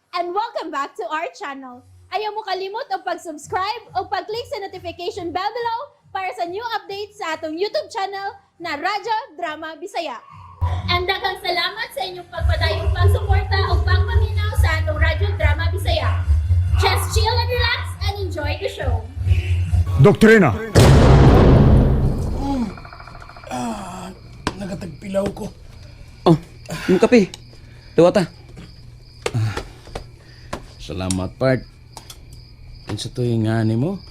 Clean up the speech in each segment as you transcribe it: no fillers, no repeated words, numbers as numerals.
And welcome back to our channel. Ayaw mo kalimot og pag-subscribe o pag-click sa notification bell below para sa new updates sa atong YouTube channel na Radyo Drama Bisaya. And daghang salamat sa inyong pagpadayong pagsuporta o pagpaminaw sa atong Radyo Drama Bisaya. Just chill and relax and enjoy the show. Doktrina. Nagatagpilaw ko. Oh, yung kape. Dawata. Salamat, part. Kinsa to yung nga mo?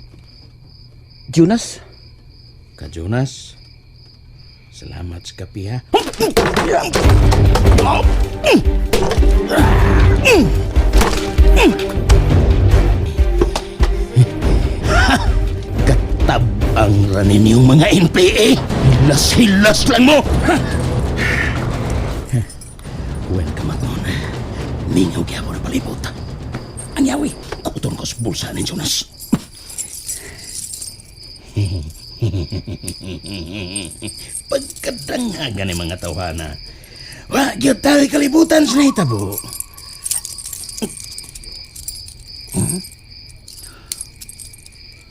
Jonas? Ka Jonas. Salamat sa kape, ha? Katabang ranin yung mga NPA. Hilas-hilas lang mo! Welcome at nun. Mingaw kaya mo na palibot. Ang yawi, kuton ko sa bulsa ni Jonas. Pagkadanghagan ni mga tawhana. Wa, gyud tayo kalibutan sa nahitabo. Hmm?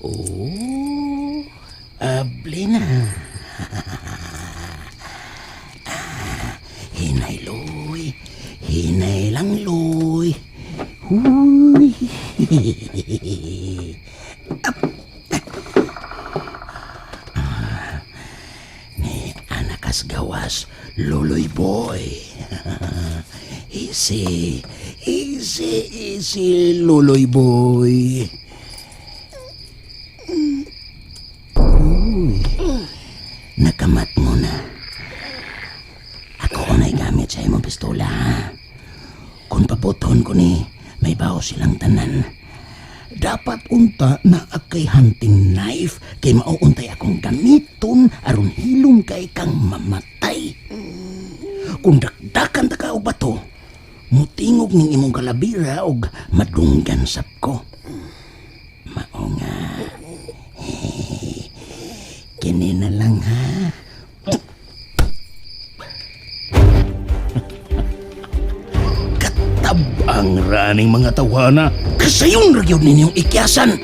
Oh, abli na. Hinay, Loy. Hinay lang, Loy. Huy. Ni anakas gawas, Loloy Boy. Easy, easy, easy, Loloy Boy. Uy, nakamat mo na. Ako na'y gamit sa imong pistola, ha? Kung paputon ko ni, may baho silang tanan. Dapat unta na akay hunting knife kay mauuntay akong gamiton aron hilom kay kang mamatay. Kung dakdakan ta ka og bato, mutingog ning imong kalabira og madunggan sab ko. Mao nga. Kini na lang ha. Katabang raning mga tawana. Kasayon ra gyud ninyong ikyasan.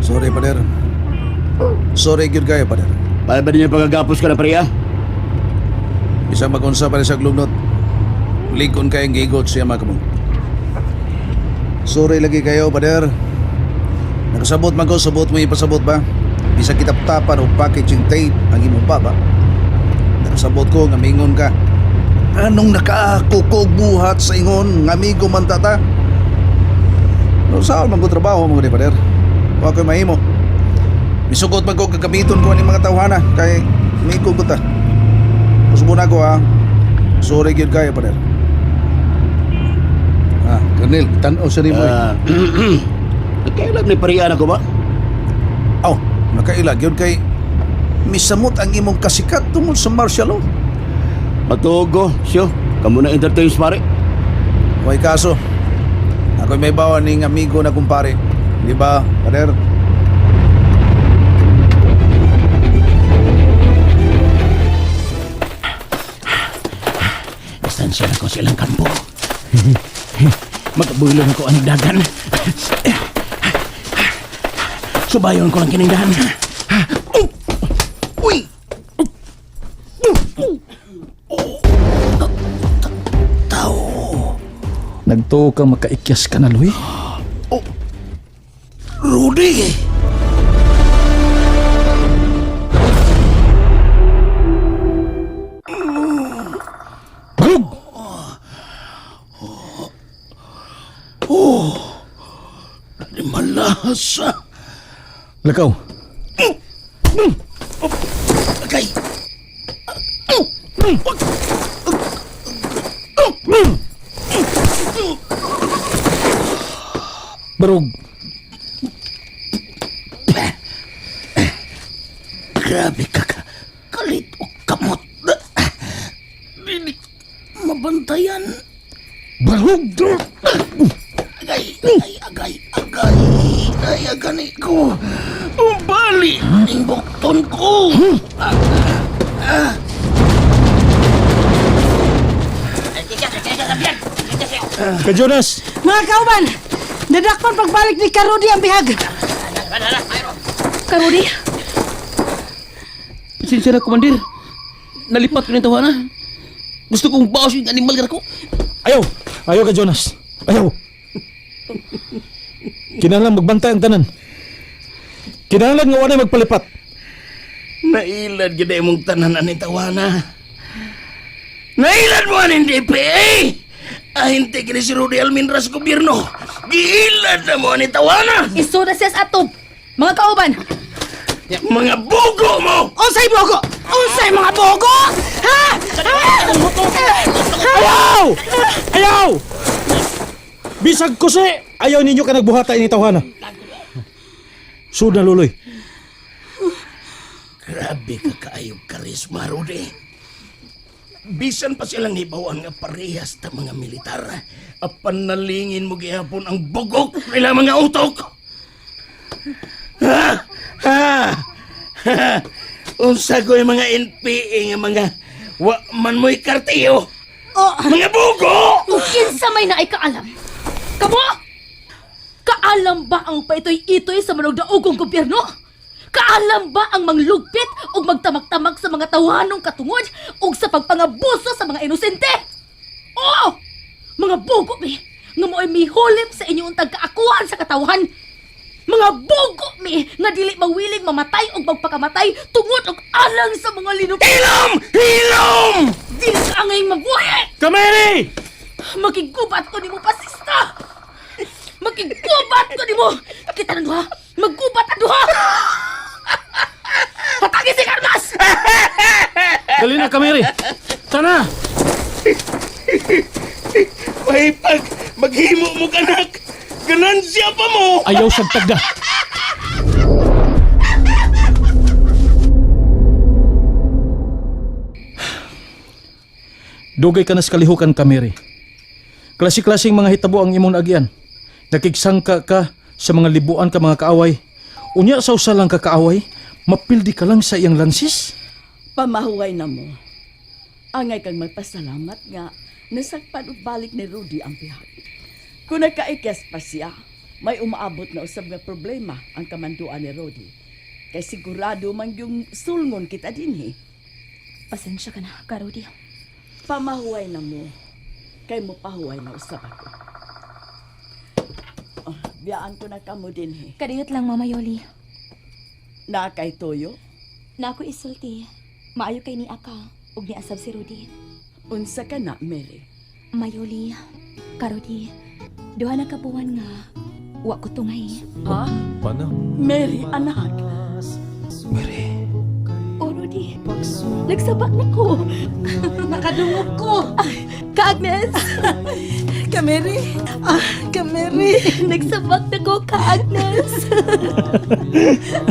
Sorry, pader. Sorry, gyud kayo, pader. Para ba ninyo pagkagapos ka na pariya? Bisang magunsa pa rin sa glugnot. Ligon kayong gigot siya mga kamo. Sorry lagi kayo, pader. Nakasabot man ko, sabot mo ipasabot ba? Bisa kitaptapan o packaging tape ang imong baba. Nakasabot ko, nga mingon ka. Anong nakaakukog buhat sa ingon, nga amigo man tata? No, saan man ko trabaho mo ni pader? Wa ko'y mahimo. Misugot man ko gagamiton ko ani mga tawhana kay migo ko ta. Usbo na ko ha. Sorry gyud kayo pader. Ah, Colonel, tan-aw sa nimo. Ah, Nagkailag ni pariya na ko ba? Aw, nakaila gyud kay misamot ang imong kasikat tungod sa martial law. Matugo, siyo. Kamu na entertain pare. Way kaso. Ako'y may bawa ning amigo na kumpare. Di ba, pader? Distansya na ko sa ilang kampo. Magabulong ako ang dagan. Subayon ko lang kinindahan. Uy! Tao! Nagtuo kang makaikyas ka na, Luy. Rudy! Barug! Oh! Malasa! Lakaw. Agay! Barug. Grabe ka ka. Kalit o kamot. Dili mabantayan. Barug! Agay, agay, agay, agay. Ay, agani ko. Umbali! Ning bukton ko! Ka Jonas! Mga kauban, nadakpan pagbalik ni Karudi ang bihag. Karudi? Pasensya na, Commander. Nalipat ko ng tawana. Gusto kong bawas yung animal ko. Ayaw! Ayaw ka, Jonas! Ayaw! Kinahanglan magbantay ang tanan. Kinahanglan nga walay magpalipat. Nailad gid imong tanan ani tawana. Nailad mo aning DPA! Ahinte kini si Rudy Almendras gobyerno. Giilad na mo ani tawana. Isuda siya sa atob. Mga kauban, Mga bugo mo! Unsay bogo? Unsay mga bogo? Ha? Ayaw! Ayaw! Bisag kusi, ayaw ninyo ka nagbuhata ini tawhana. Sud na luloy. Grabe ka kaayog karisma, Rudy. Bisan pa silang hibawan nga parehas ta mga militar. Apan nalingin mo gihapon ang bugok nila mga utok. Ha? Ha? Ha? Unsa ko'y mga NPA nga mga wa man mo'y kartiyo. Oh. Mga bugo! Ug kinsa may naay kaalam? Kamo? Kaalam ba ang paitoy-itoy sa manugdaogong gobyerno? Kaalam ba ang manglugpit ug magtamak-tamak sa mga tawanong katungod ug sa pagpangabuso sa mga inosente? Oo! Mga bugo mi nga mo'y mihulip sa inyong tagkaakuan sa katawan. Mga bugo mi nga dili mawiling mamatay ug magpakamatay tungod og alang sa mga linupit. Hilom! Hilom! Dili ka angay mabuhi! Kameri! Makigubat ko nimo pasista! Makigubat ko nimo! Kita na duha! Maggubat ang duha! Hatagi si Carlos! Dali na, Kameri! Tana! Mahipag, maghimo mo kanak! Ganansya pa mo! Ayaw siyang tagda. Dugay ka na sa kalihukan, Kameri. Klase-klaseng mga hitabo ang imong naagian. Nakigsangka ka sa mga libuan ka mga kaaway. Unya sa usa lang ka kaaway, mapildi ka lang sa iyang lansis. Pamahuway na mo. Angay kang magpasalamat nga nasakpan og balik ni Rudy ang bihag. Kung nagkaikes pa siya, may umaabot na usab nga problema ang kamanduan ni Rudy. Kay sigurado man yung sulngon kita dinhi. Pasensya ka na, Karudi. Pamahuway na mo. Kay mo pahuway na usab ako. Oh, biyaan ko na kamo dinhi. Kadiyot lang, Mama Yoli. Na kay Toyo, Na ako isulti. Maayo kay ni Aka ug ni asab si Rudy. unsa ka na, Mary? Mayoli, Karudi, duha na ka buwan nga wa ko tungay. Ha? Mary, anak. O Rudy, nagsabak na ko. Nakadungog ko. Ka Agnes, Kameri. Ah, Kameri. nagsabak na ko ka Agnes.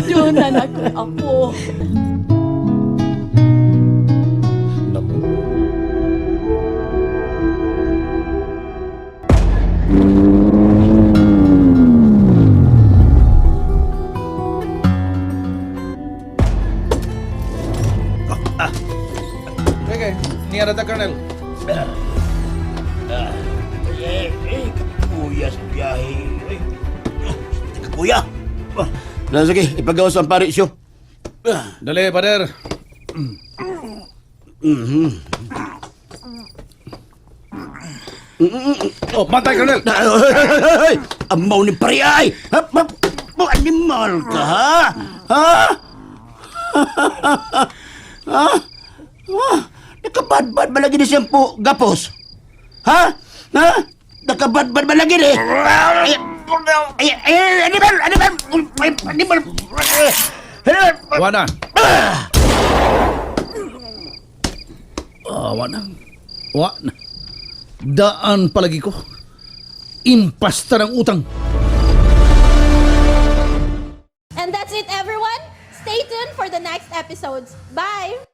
Doon na na ko, apo. Okay, niya na ta, Colonel. Eh, eh, kakuya sa biyahe. Eh, kakuya! Ah, sige, ipagawas ang pare siyo. Dali, pader. Oh, bantay, Colonel! Ay, amaw ni pare ay! Ha, ha, ha, animal ka, ha? Ha? Ha? Ha? Nakabadbad ba lagi ni siyang po, gapos? Ha? Ha? Nakabadbad ba lagi ni? Ay, ay, ay, animal! Animal! Ay, animal! Animal! Wa na. Ah, wa na. Wa na. Daan palagi ko. Impasta ng utang. And that's it, everyone. Stay tuned for the next episodes. Bye!